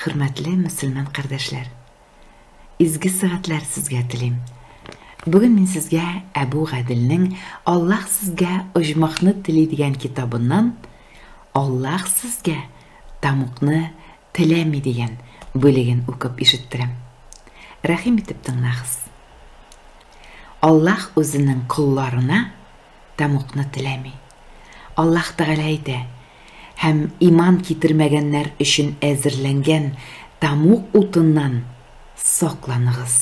Хөрмәтле мөселман кардәшләр! Изге сәгатьләр сезгә телим. Бүген мин сезгә Әбу Гаделнең Аллаһ сезгә оҗмахны тели дигән китабыннан Аллаһ сезгә тамукны теләми дигән бүлеген укып ишеттерәм. Рәхим итеп тыңлагыз. Аллаһ үзенең колларына тәмугны теләми. Аллаһ Тәгалә әйтә, Һәм иман китермәгәннәр өчен әзерләнгән тәмуг утыннан сакланыгыз.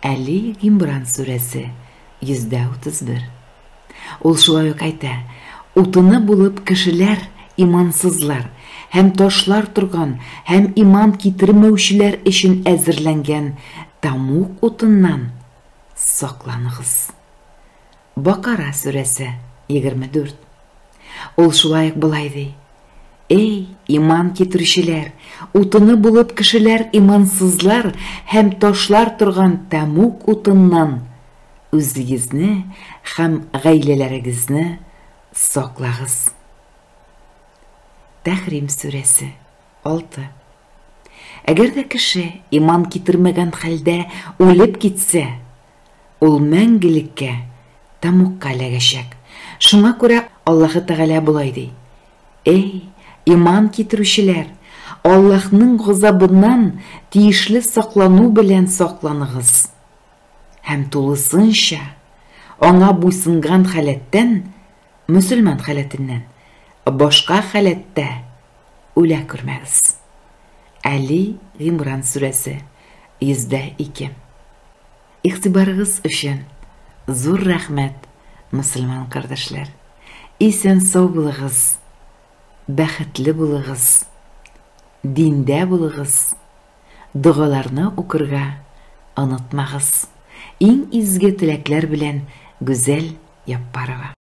Әли Гимран сүрәсе, 131. Ул шулай ук әйтә, Утыны булып кешеләр, имансызлар, һәм ташлар торган һәм иман китермәүчеләр өчен әзерләнгән тәмуг утыннан сакланыгыз. Бакара сүрәсе, 24. Ул шулай ук болай ди, Эй, иман китерүчеләр, утыны булып кешеләр имансызлар һәм ташлар торган тәмуг утыннан үзегезне һәм гаиләләрегезне саклагыз. Тәхрим сүрәсе, 6. Әгәр дә кеше иман китермәгән хәлдә үлеп китсә, ул мәңгелеккә тәмугка эләгәчәк. Шуңа күрә Аллаһы Тәгалә болай ди, Эй, иман китерүчеләр, Аллаһның газабыннан тиешле саклану белән сакланыгыз һәм тулысынча Аңа буйсынган халәттән, мөселман халәтеннән, башка халәттә үлә күрмәгез. Әли Гыймран сүрәсе, 102. Игътибарыгыз өчен зур рәхмәт, мөселман кардәшләр. Исән-сау булыгыз, бәхетле булыгыз, диндә булыгыз, догаларны укырга онытмагыз. Иң изге теләкләр белән Гүзәл Яппарова.